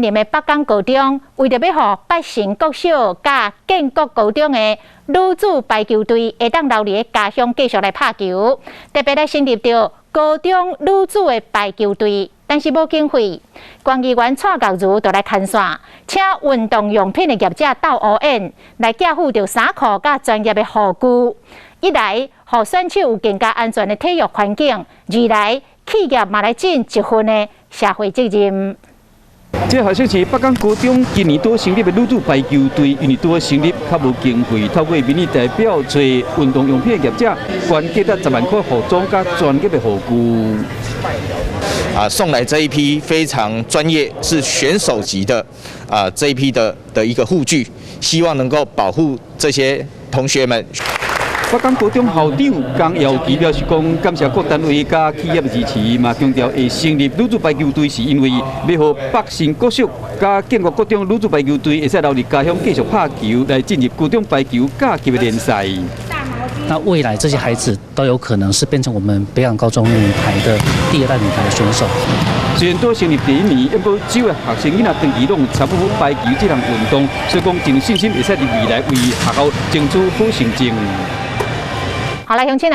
林的北港高中，為著欲予北成國小佮建國高中的女子排球隊會當留佇咧家鄉繼續來拍球，特別來成立著高中女子的排球隊，但是無經費，縣議員蔡國如就來牽線，請運動用品的業者鬥烏煙來寄付著衫褲佮專業的護具，一來予選手有更加安全的體育環境，二來企業嘛來盡一份的社會責任。這學校是北港高中今年拄成立的女子排球隊，因為拄成立較無經費，透過民意代表揣運動用品的業者，捐價值10萬塊服裝佮專業的護具。啊，送來這一批非常專業、是選手級的啊，這一批的一個護具，希望能夠保護這些同學們。北港高中校長江耀基表示講，感謝各單位佮企業的支持，嘛強調會成立女子排球隊是因為欲予北成國小佮建國國中女子排球隊會使留佇家鄉繼續拍球，來進入高中排球甲級的聯賽。那未來這些孩子都有可能是變成我們北港高中女排的第二代女排的選手。雖然拄成立第一年，不過這個學生囡仔長期攏有參與排球這項運動，所以講真有信心會使佇未來為學校爭取好成績。好來，鄉親。